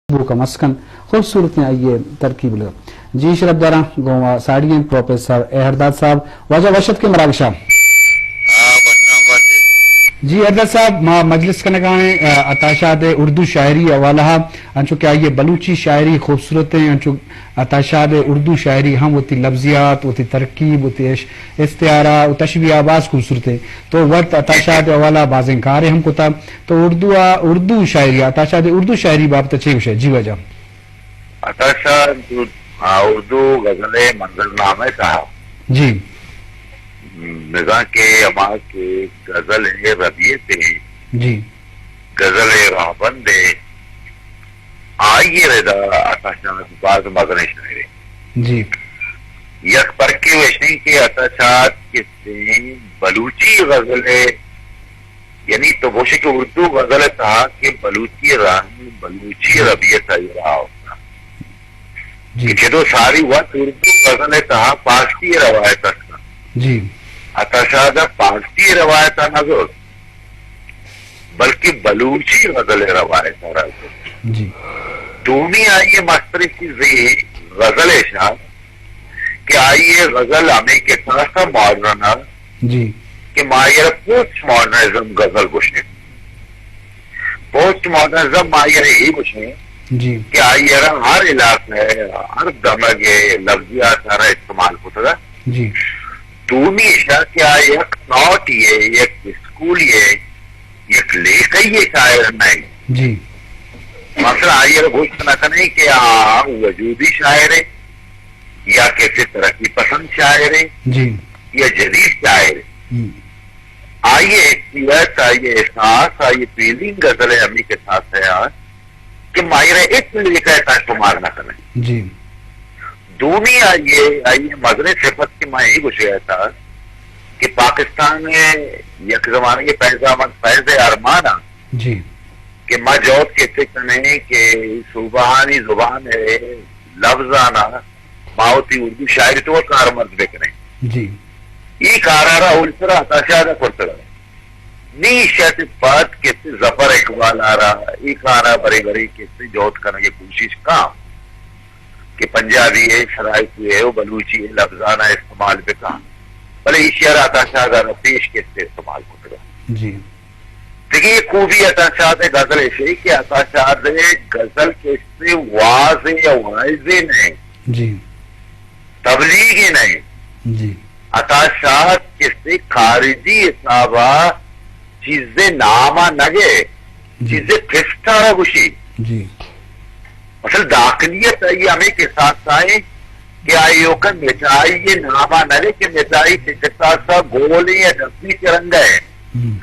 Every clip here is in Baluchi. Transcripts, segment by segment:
بو کم است کن، خوبصورتیں آئی ءِ ترکیب لگا۔ جی شرپداراں، گوں ما ساڑی انت پروفیسر احرداد صاحب۔ واجہ وش اتکے مراگشا۔ جی احرداد صاحب، ما مجلس کنگا ایں، آ، عطا شاد ءِ اردو شاعری حوالہ ءَ، انچو کہ آئی ءِ بلوچی شاعری خوبصورت ایں، انچو عطا شاد ءِ اردو شاعری ہم وتی لفظیات، وتی ترکیب، وتی اش-، استعارہ و تشبیہ باز خوبصورت ایں۔ تو وت عطا شاد ءِ حوالہ ءَ بازیں کارے ہم کتا۔ تو اردو ءَ، اردو شاعری ءَ، عطا شاد ءِ اردو شاعری بابت ءَ چے گوشئے؟ جی واجہ۔ عطا شاد، آ، اردو غزل ءِ منظرنامہ ءِ تہا، جی۔ بزاں کہ ہما کہ غزل ءِ ربیت ءِ، جی۔ غزل ءِ راہبند ءِ، آئی ءِ ردا عطا شاد باز مزنیں شاعرے۔ جی۔ یک فرقے وش ایں کہ عطا شاد کسیں بلوچی غزل ءِ، یعنی تو گوشے کہ اردو غزل ءِ تہا کہ بلوچی راہی، بلوچی ربیت ءَ راہ ہوتا۔ جی۔ کہ چدو ساری وقت اردو غزل ءِ تہا پارسی روایت است۔ جی۔ عطا شاد ءَ پارسی روایت ءَ نہ زرت، بلکہ بلوچی غزل ءِ روایت ءَ را زرت۔ جی۔ دومی آئی ءِ مستریں چیزے غزل ءِ شان کہ آئی ءِ غزل ہمے کساس ءَ ماڈرن ءَ، جی۔ کہ ما آئی ءَ را پوسٹ ماڈرنزم غزل گوشیں۔ پوسٹ ماڈرنزم ما آئی ءَ را اے گوشیں، جی۔ کہ آئی ءَ را ہر علاقہ ءِ، ہر دمگ ءِ لفظیات ءَ را استعمال کتگ۔ جی۔ دومی ایشا کہ آ یک تھاٹ یے، یک اسکول یے، یک لیکہ یے شاعر نہ ایں۔ جی۔ مثلاً آئی ءَ را گوشت نہ کنیں کہ آ وجودی شاعر ایں یا کسے ترقی پسند شاعر ایں، جی۔ یا جدید شاعر ایں۔ ہم۔ آئی ءِ حیثیت، آئی ءِ احساس، آئی ءِ فیلنگ غزل ءِ ہمے کساس ءَ کہ ما آئی ءَ را ہچ لیکہ ءِ تہا شمار نہ کنیں۔ جی۔ دومی آئی ءِ، آئی ءِ مزنیں صفت کہ ما اے گوشگ ءَ اتاں کہ پاکستان ءِ یک زمانگے فیض احمد فیض ءِ ارمان ءَ، جی۔ کہ ما جہد کسے کنیں کہ صوبہانی زبان ءِ لفظاں ءَ ما وتی اردو شاعری ءِ توکا کارمرز بکنیں۔ جی۔ اے کار ءَ را اول سرا عطا شاد ءَ کرتگ۔ نی ایشی ءَ چہ پد کسے ظفر اقبال ءَ را اے کار ءَ برے برے کسے جہد کنگ ءِ کوشش کاں کہ پنجابی ءِ، سرائیکی ءِ و بلوچی ءِ لفظاں ءَ استعمال بکاں، بلے ایشی ءَ را عطا شاد ءَ را پیش کسے استعمال کتگ۔ جی۔ دگہ یک خوبی عطا شاد ءِ غزل ایش ایں کہ عطا شاد ءِ غزل کسے واز ءِ یا وائزے نہ ایں۔ جی۔ تبلیغے نہ ایں۔ جی۔ عطا شاد کسے خارجی حساب ءَ چیزے نام ءَ نہ گے، جی۔ چیزے پشت ءَ را گوشی۔ جی۔ اصل داخلیت آئی ہمے کساس ءَ ایں کہ آئی ایوکا مٹائی ءِ نام ءَ نہ گے کہ مٹائی چہ کساس ءَ گول ایں یا ڈبی چہ رنگ ءَ ایں۔ ہم۔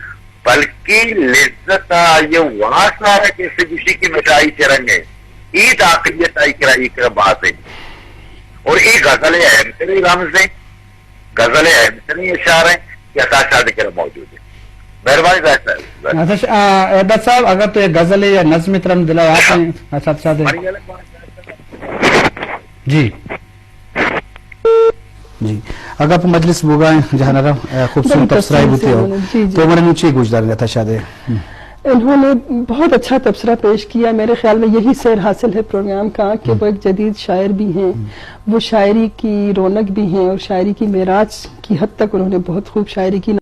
بلکیں لذت ءَ آئی ءِ واس ءَ را کسے گوشی کہ مٹائی چہ رنگ ءَ ایں۔ اے داخلیت آئی کرا، اے کرا باز ایں۔ اور اے غزل ءِ اہمتریں رمز ایں، غزل ءِ اہمتریں اشارہ ایں کہ عطا شاد ءِ کرا موجود ایں۔ مہربانی ظاہر صاحب۔ عطا ش-، آ، احداد صاحب، اگر تو یک غزلے یا نظمے ترا دل ءَ یات ایں، عطا شاد ءِ۔ منی گل ءَ جی۔ جی۔ اگاں پہ مجلس بوگا ایں، جہان ءَ را، اے، خوبصورت بڑی تبصرہ تفصیل بوتے سے ہو۔ جی، جی۔ تو ہمارے نوں چے گوشدار عطا شاد ءِ؟ ہم۔ انہوں نے بہت اچھا تبصرہ پیش کیا۔ میرے خیال میں یہی سیر حاصل ہے پروگرام کا کہ ہم۔ وہ ایک جدید شاعر بھی ہیں، ہم۔ وہ شاعری کی رونق بھی ہیں اور شاعری کی معراج کی حد تک انہوں نے بہت خوب شاعری کی